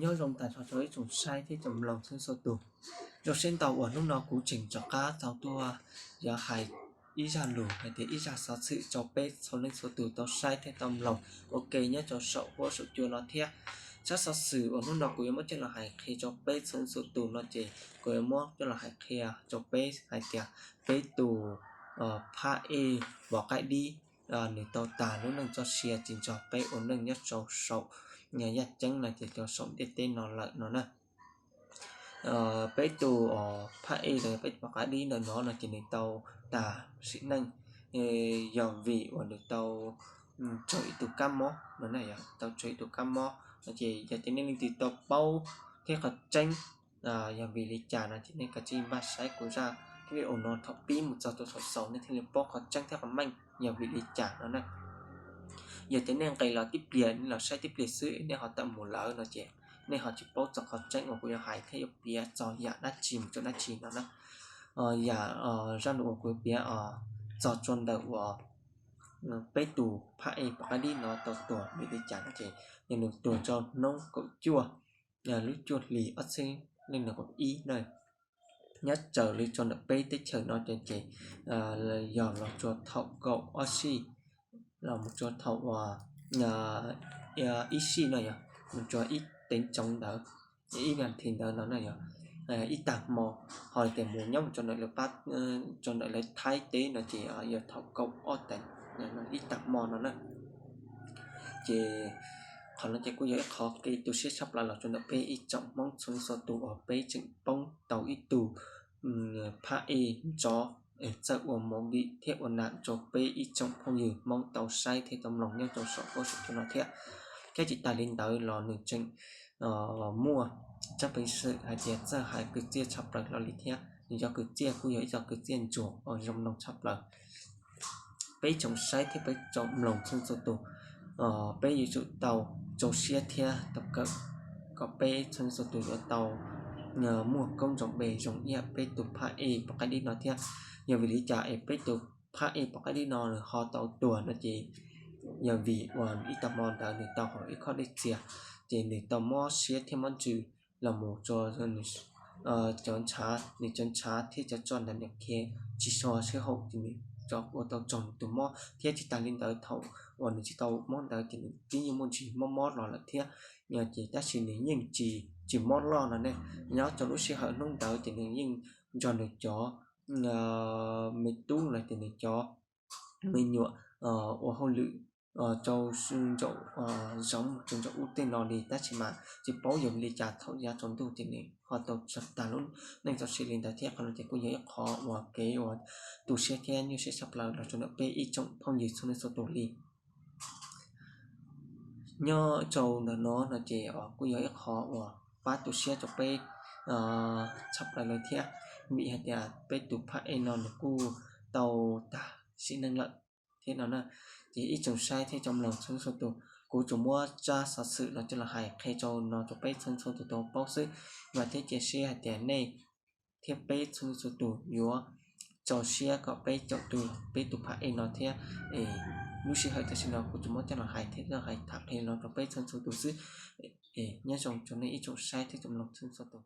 Nyob zoo tas rau ib tsoom saib thiab tsoom mloog txhua txhua tus. Zoo siab ntau uas hnub no kuv tseem rov qab tau tuaj yuav hais ib zaj lus hais tias ib zaj xov xwm rau peb txhua leej txhua tus tau saib thiab tau mloog ua ke nyob rau saum huab saum cua no thiab. Zaj xov xwm uas hnub no kuv yuav muab coj los hais qhia rau peb txhua leej txhua tus no ces kuv yuav muab coj los hais qhia rau peb hais tias peb tus phab ej Pov Qaib Dib nws tau tas lub neej txoj sia tsis nrog peb ua neej nyob rau saum yaj ceeb no ces rau saum ntiaj teb no lawm no na. Peb tus phab ej los yog peb tus Pov Qaib Dib ntawm no no ces nws tau tas sim neej yog vim uas nws tau raug ib tug kab mob no na, tau raug ib tug kab mob no ces yog tias nej leej twg tau paub thiab qhov tseeb yog vim li cas no ces nej kav tsij npaj saib kuv zaj video no thaum pib mus txog rau thaum xaus nej thiaj li paub qhov tseeb thiab qhov meej yog vim li cas no na. Yog tias nej nqis los tib pliag, nej los saib tib pliag xwb nej ho tawm mus lawm no ces nej ho tsis paub txog qhov tseeb uas kuv yuav hais thiab yuav piav txog yam dab tsi mus rau dab tsi no na. Yam zaj lus uas kuv yuav piav txog rau ntawm uas peb tus phab ej Pov Qaib Dib no tau tuag vim li cas no ces yog nws tuag rau hnub kaum cuaj lub cuaj hlis ob txhiab leej nees nkaum ib na. Nyob raws li rau ntawm peb teb chaws no ces yog los rau thaum kaum ob sij los mus rau thaum uas ib sij no yog mus rau ib teev tsoov ntawd, ib vas thiv ntawd no na yog ib tag hmo, ho tias mus nyob mus rau ntawm lawv pab, rau ntawm lawv Thaib teb no ces yog thaum kaum ob teev ib tag hmo no na. Ces qhov no ces kuj yog ib qhov kev tu siab tshaj plaws los rau ntawm peb ib tsoom Hmoob txhua leej txhua tus uas peb tseem poob tau ib tug phab ej nrov txawj ua movie thiab ua nam rau peb ib tsoom phooj ywg Hmoob tau saib thiab tau mloog nyob rau saum huab saum cua no thiab. Thiab tsis tas li ntawd los nws tseem muaj tsab peev xwm hais tias txawj hais kwv txiaj tshaj plaws hlo li thiab. Nws cov kwv txiaj kuj yog ib co kwv txiaj ntsuag uas zoo mloog tshaj plaws. Peb tsoom saib thiab peb tsoom mloog txhua txhua tus, peb yuav tsum tau rau siab thiab tau kawm kom peb txhua txhua tus yuav tau muaj koob nroos npe zoo ib yam peb tus phab ej Pov Qaib Dib no thiab. Yog vim li cas es peb tus phab ej Pov Qaib Dib no nws ho tau tuag no ces yog vim uas ib tag hmo ntawd nws tau haus ib khob dej txias, ces nws tau mob siab thiab mob ntsws los mus rau cov ntshav, nws cov ntshav thiab cov roj ntawd nws khiav tsis so sib haum ces nws ua tau raug nws tus mob. Thiab tsis tas li ntawd thaum uas nws tsis tau mob ntawd ces nws twb yeej muaj ntsis mob mob los lawm thiab, ces tab sis nws yeej tsis tsis mob loj no ne. Nyob rau lub sij hawm hnub ntawd ces nws yeej nrog nws cov me tub los tias nws cov me nyuam ua hauj lwm rau nraum zoov rau nraum ub tej no li, tab sis mas tsis paub yog vim li cas thaum yav tsaus ntuj ces nws ho tau tag lub neej txoj sia li ntawd thiab. Qhov no ces kuj yog ib qho uas kev uas tu siab thiab nyuaj siab tshaj plaws los rau ntawm peb ib tsoom phooj ywg txhua leej txhua tus li. Nyob rau ntawm no no ces kuj yog ib qho uas pab tu siab rau peb tshaj plaws lawm thiab, vim hais tias peb tus phab ej no nws kuj tau tag sim neej lawm thiab no na. Ces ib tsoom saib thiab tsoom mloog txhua leej txhua tus, kuv tsuas muab tsab xov xwm no coj los hais qhia rau no rau peb txhua leej txhua tus tau paub xwb, vam thiab cia siab hais tias nej thiab peb txhua leej txhua tus yuav rau siab kom peb caum tus peb tus phab ej no thiab. Es lub sij hawm tam sim no kuv tsuas muab coj los hais thiab coj los hais tham qhia no rau peb txhua leej txhua tus xwb. Nyob zoo rau nej ib tsoom saib thiab tsoom mloog txhua leej txhua tus.